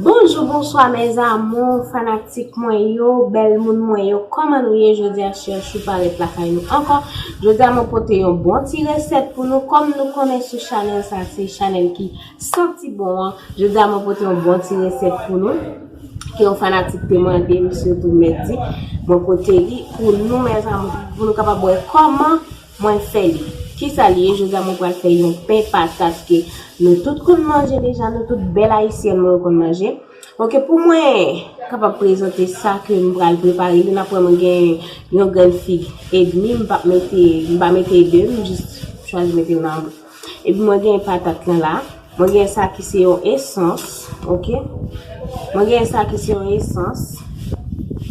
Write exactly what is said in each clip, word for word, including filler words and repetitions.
Bonjou, bonswa, mes amours, fanatik mwen yo, bèl moun mwen yo, kòman nou ye? Jodi a, chèchou parèt lakay nou ankò. Jodi a, mwen pote yon bon ti resèt pou nou. Kòm nou konnen sou chanèl sa, se chanèl ki santi bon an. Jodi a, mwen pote yon bon ti resèt pou nou. Ke yon fanatik te mande m, sitou mèdi. Mwen pote li pou nou, mes amours, pou nou kapab wè kòman mwen fè li. Kisa li ye? Jodi a mwen pral fè yon pen patat ke nou tout konn manje deja, nou tout bèl ayisyèn mwen yo konn manje. Oke, pou mwen kapab prezante sa ke m pral prepare li, n ap wè mwen gen yon grenn fig edmi, m p ap mete, m pa mete de, m jis chwazi mete youn nan. Epi mwen gen patat lan la. Mwen gen sa ki se yon esans, oke? Mwen gen sa ki se yon esans.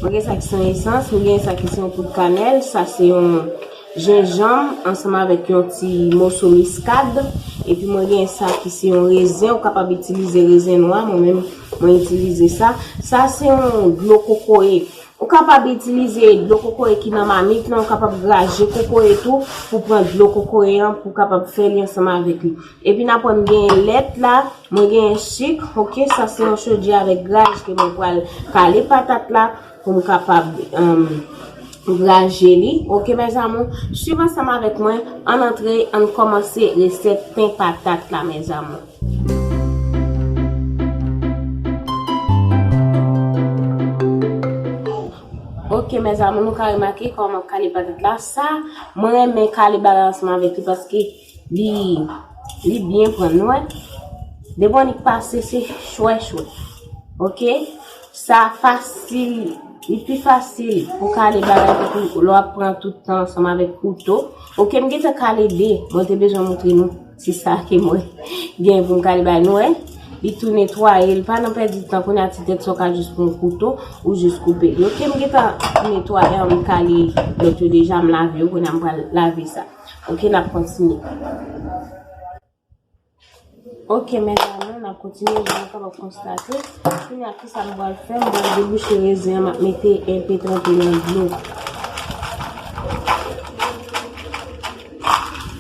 Mwen gen sa ki se yon esans, mwen gen sa ki se yon poud kanèl, sa se yon jenjanm ansanm avèk yon ti moso miskad. Epi mwen gen sa ki se yon rezen, ou kapab itilize rezen nwa, mwen menm mwen itilize sa. Sa se yon dlo kokoye. Ou kapab itilize dlo kokoye ki nan mamit lan, ou kapab graje kokoye tou pou pran dlo kokoye an pou kapab fè li ansanm avèk li. Epi n ap wè m gen lèt la, mwen gen sik, oke, sa se yon chodyè avèk graj ke mwen pral kale patat la pou m kapab, um, graje li. Oke, mes amours, swiv ansanm avèk mwen, ann antre, ann kòmanse resèt pen patat la, mes amours. Oke, mes amours, nou ka remake kòman kale patat la. Sa, mwen renmen kale bagay ansanm avèk li paske li, li byen pran, nou wè. Depi w annik pase, se chwè chwè. Oke? Sa fasil, li pi fasil pou kale bagay tankou lè w ap pran tout tan ansanm avèk kouto. Oke, m gentan kale de, mwen te bezwen montre nou. Se sa ke mwen gen pou m kale bay nou, wè. Li tou netwaye, li pa nan pèdi tan, kounye a ti tèt sa w ka jis pran kouto, ou jis koupe li. Oke, m gentan netwaye, m kale lòt yo deja, m lave yo, kounye a m pral lave sa. Oke, n ap kontinye. Oke, mes amours, n ap kontinye, jan nou kapab konstate. Kounye a, kisa m pral fè? M pral debouche rezen an, m ap mete enpe tranpe nan dlo.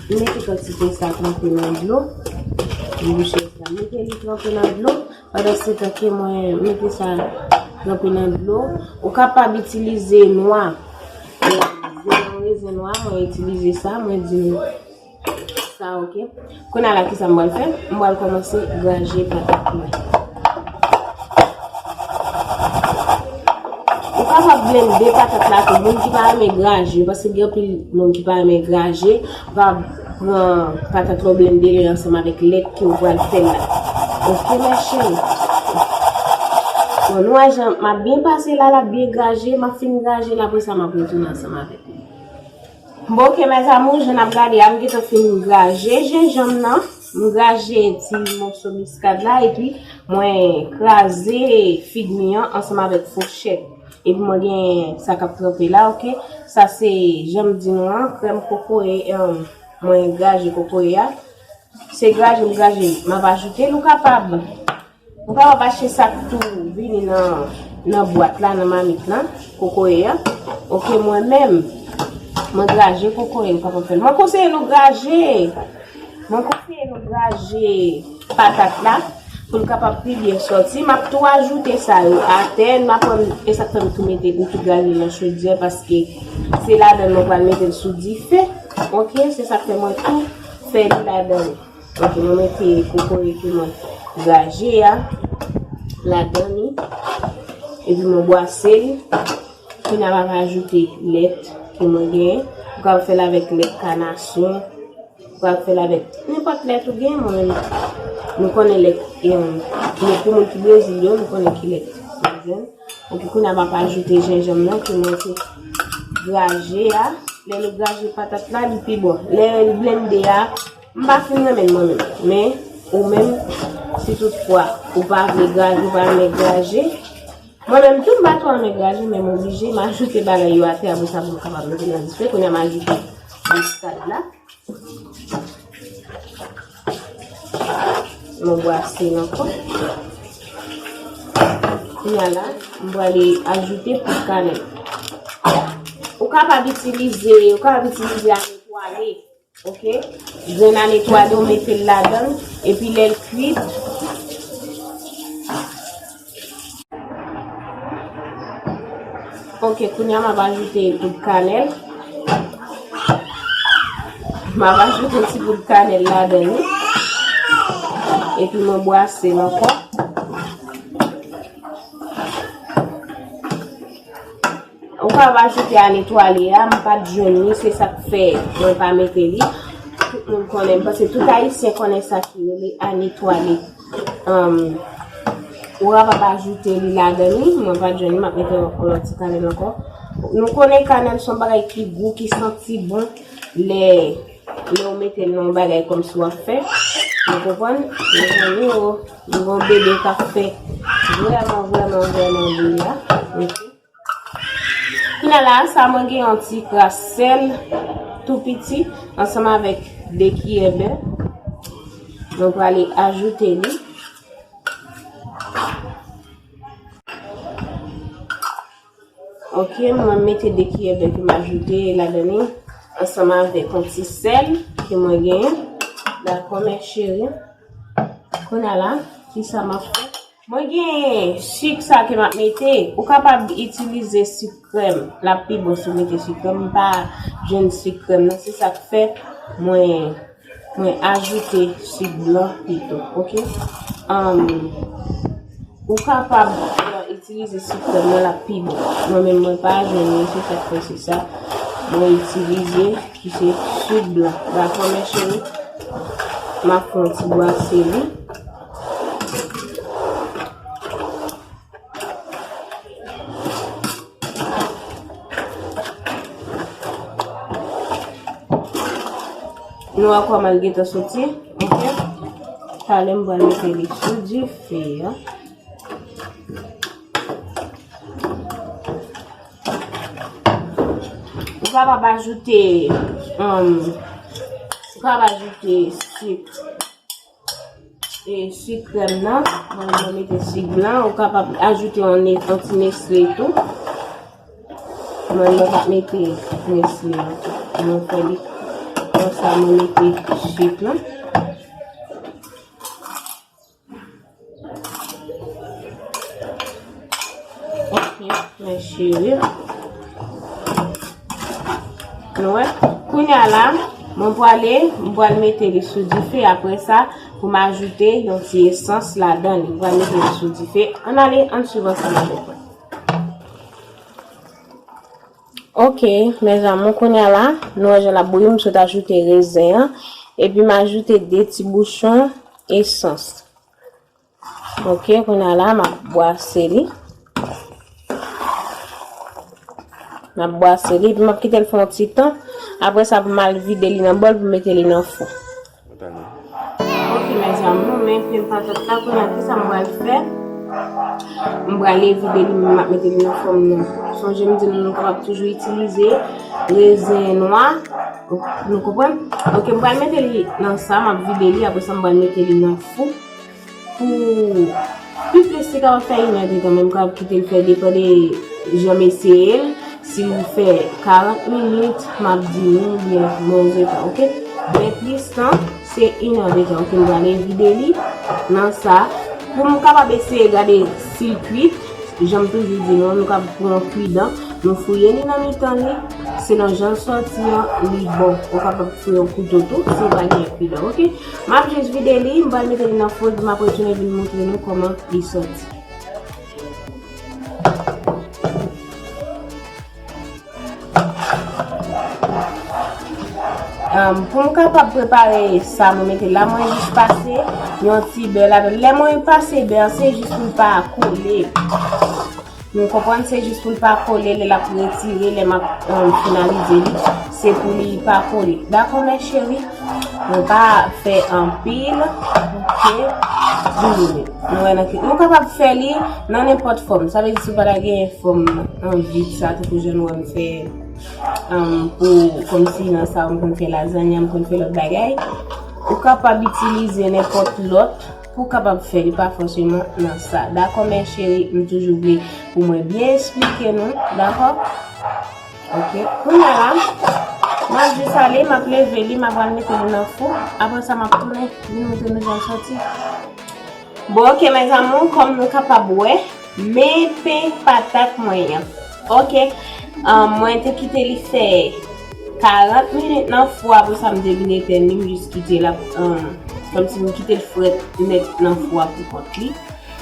M mete kantite sa tranpe nan dlo. Debouche sa. Mete li tranpe nan dlo. Pandansetan ke mwen mete sa tranpe nan dlo. Ou kapab itilize nwa. Mwen gen yon rezen nwa, mwen itilize sa, mwen di nou sa, oke. Kounye a la, kisa m pral fè? M pral kòmanse graje patat mwen. Ou kapab blende patat la tou. Moun ki pa renmen graje, paske gen anpil moun ki pa renmen graje, ou ka pran patat la, w blende li ansanm avèk lèt ke w pral fè la. Oke, mes chéris. Bon, nou wè jan m ap byen pase la, l ap byen graje, m ap fin graje l, apre sa, m ap retounen ansanm avèk nou. Bon, oke, mes amours, jan n ap gade a, m gentan fin graje jenjanm nan. M graje ti moso miskad la, epi mwen kraze fig mi an ansanm avèk fochèt. Epi mwen gen sa k ap tranpe la, oke. Sa se, jan m di nou an, krèm kokoye, em, mwen graje kokoye a. Se graje m graje, m ap ajoute l, ou kapab. Ou kapab achte sa k tou vini nan, nan bwat la, nan mamit lan, kokoye a. Oke, mwen menm, mwen graje kokoye, ou kapab fè l. Mwen konseye nou graje. Mwen konseye nou graje patat la pou l kapab pi byen sòti. M ap tou ajoute sa yo atè. M ap wè e sa k fè m tou mete m tou graje nan chodyè paske se ladan l mwen pral mete l sou dife. Oke, se sa k fè mwen tou fè li ladan l. Oke, mwen mete kokoye ke mwen graje a ladan li. Epi mwen bwase li. Kounye a m ap ajoute lèt ke mwen genyen. Ou kapab fè l avèk lèt kanasyon. Ou kapab fè l avèk nenpòt lèt ou genyen. Mwen menm, nou konnen lèt, e, men pou moun ki Brezil yo, nou konnen ki lèt. Ou jwenn. Epi kounye a m ap ajoute jenjanm nan ke mwen te graje a. Lè nou graje patat la, li pi bon. Lè l blende a, m pa fin renmen l mwen menm. Men, ou menm, si toutfwa ou pa vle graje, ou pa renmen graje, mwen menm tou, m pa twò renmen graje, men m oblije, m ajoute bagay yo atè, apre sa, pou m kapab mete nan dife. Kounye a, m ajoute miskad la. Mwen bwase l ankò. Kounye a la, m prale ajoute poud kanèl. Ou kapab itilize, ou kapab itilize anetwale, oke? Grenn anetwale, ou mete l ladan l, epi lè l kwit, Ok, kounye a m ap ajoute poud kanèl. M ap ajoute yon ti poud kanèl ladan li. Epi mwen bwase l ankò. Ou ka ajoute a netwaye a, m pa t jwenn li, se sa k fè mwen pa mete li. Tout moun konnen, m panse tout Ayisyen konnen sa ki rele a netwaye. Anm, ou kapab ajoute li ladan li, mwen pa t jwenn li, m ap mete yon lòt ti kanèl ankò. Nou konnen kanèl se yon bagay ki gou, ki santi bon lè, lè w mete l nan yon bagay kòmsi w ap fè. Nou konprann? Mezanmi, o, nou gen yon bebe k ap fè vrèman, vrèman, vrèman bri a. Ok. Kounye a la, sa mwen gen yon ti kras sèl tou piti ansanm avèk de kiyè bè. Mwen prale ajoute li. Ok, mwen mete de kiyè bè ke m ajoute ladan li ansanm avèk yon ti sèl ke mwen genyen. Dakò, mes chéris. Kounye a la, kisa m ap fè? Mwen gen sik sa ke m ap mete. Ou kapab itilize sik krèm. L ap pi bon si w mete sik krèm. M pa jwenn sik krèm nan. Se sa k fè mwen, mwen ajoute sik blan pito. Ok? Anm, ou kapab, euh, itilize sik krèm nan, l ap pi bon. Mwen menm, mwen pa jwenn li, se sa k fè se sa mwen itilize, ki se sik blan. Dakò, mes chéris? M ap fè yon ti bwase li. Nou wè kòman l gentan soti, ok? Talè m pral mete li sou dife a. Ou kapab ajoute, um, ou kapab ajoute sik, e, sik krèm nan. Mwen, mwen mete sik blan. Ou kapab ajoute yon ne-, yon ti Nestlé tou. Mwen, mwen pa mete Nestlé an. Mwen fè li konsa, mwen mete sik lan. Ok, mes chéris. Nou wè, kounye a la, mwen prale, mwen pral mete li sou dife. Apre sa, pou m ajoute yon ti esans ladan li. Mwen pral mete li sou dife. Ann ale, ann swiv ansanm avèk mwen. Ok, mes amours, kounye a la, nou wè jan l ap bouyi, m sot ajoute rezen an, epi m ajoute de ti bouchon esans. Ok, kounye a la, m ap bwase li. M ap bwase li, epi m ap kite l fè yon ti tan. Apre sa, pou m al vide li nan bòl, pou m mete li nan fou. Ok, mes amours, men pen patat la, kounye a, kisa m pral fè? M prale vide li, m ap mete li nan fò m nan. Sonje m di nou, nou kapab toujou itilize rezen nwa. Nou konprann? Ok, m pral mete li nan sa, m ap vide li, apre sa m pral mete li nan fou. Pou pi plis, li kapab fè inèdtan, men m kapab kite l fè, depann de jan m eseye l. Si l fè karant minit, m ap di nou, oubyen m wè rezilta, ok? Men plis tan, se inèdtan, ok? M prale vide li nan sa. Pou m kapab eseye gade si l kwit, jan m toujou di nou, nou kapab pran yon kwidan, nou fouye li nan mitan li, selon jan l sòti an, li bon. Ou kapab fouye yon kouto tou, si w pa gen kwidan, ok? M ap jis vide li, m pral mete li nan fou, epi m ap retounen vin montre nou kòman li sòti. Anm, pou m kapab prepare sa mwen mete la, mwen jis pase yon ti bè ladan. Lè mwen pase bè an, se jis pou l pa kole. Nou konprann, se jis pou l pa kole, lè l ap retire, lè m ap, anm, finalize li, se pou li pa kole. Dakò, mes chéris? Mwen pa fè anpil, ok? Vini. Nou wè nan ki, nou kapab fè li nan nenpòt fòm. Sa vle di si w pa ta gen fòm an vit sa, tankou jan nou wè m fè, anm, pou, kòmsi nan sa, m konn fè lazanya, m konn fè lòt bagay. Ou kapab itilize nenpòt lòt pou w kapab fè li, pa fòseman nan sa. Dakò, mes chéris, m toujou vle pou mwen byen esplike nou, dakò? Ok, kounye a la, m ap jis ale, m ap leve li, m ap pral mete li nan fou. Apre sa, m ap tounen vin montre nou jan l sòti. Bon, ok, mes amours, kòm nou kapab wè, men pen patat mwen an. Ok, um, mwen te kite li fè karant minit nan fou, apre sa m te vin etenn li, m jis kite l ap, um, kòmsi m kite l frèt nèt nan fou a pou kont li.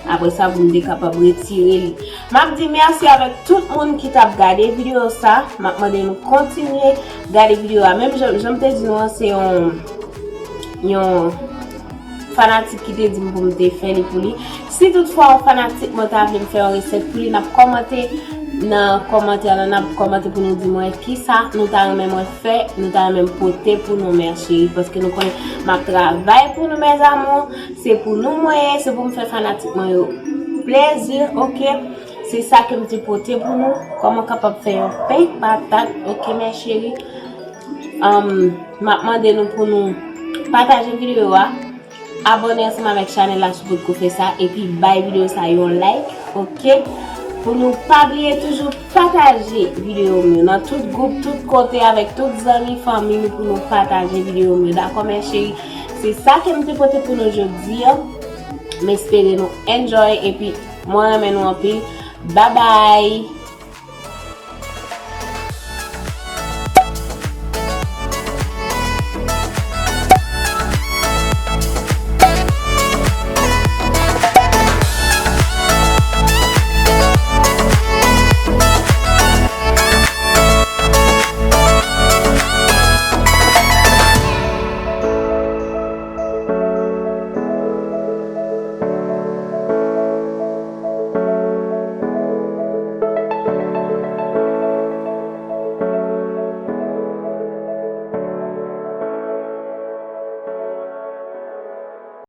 Apre sa, pou m te kapab retire li. M ap di mèsi avèk tout moun ki t ap gade videyo sa. M ap mande nou kontinye gade videyo a. Menm jan, jan m te di nou an, se yon, yon fanatik ki te di m pou m te fè li pou li. Si toutfwa yon fanatik mwen ta vle m fè yon resèt pou li, n ap kòmante nan kòmantè la, n ap kòmante pou nou di mwen kisa nou ta renmen mwen fè, nou ta renmen m pote pou nou, mè cheri, paske nou konnen m ap travay pou nou, mes amours. Se pou nou mwen ye, se pou m fè fanatik mwen yo plezi, ok? Se sa ke m te pote pou nou. Kòman w kapab fè yon pen patat, ok, mè cheri? Um, m ap mande nou pou nou pataje videyo a, abòne ansanm avèk chanèl la si w potko fè sa, epi bay videyo sa yon like, ok? Pou nou pa bliye toujou pataje videyo m yo nan tout gwoup, tout kote, avèk tout zanmi, fanmi nou, pou nou pataje videyo m yo, dakò, mè cheri? Se sa ke m te pote pou nou jodi a. M espere nou enjoy, epi mwen renmen nou anpil. Babay!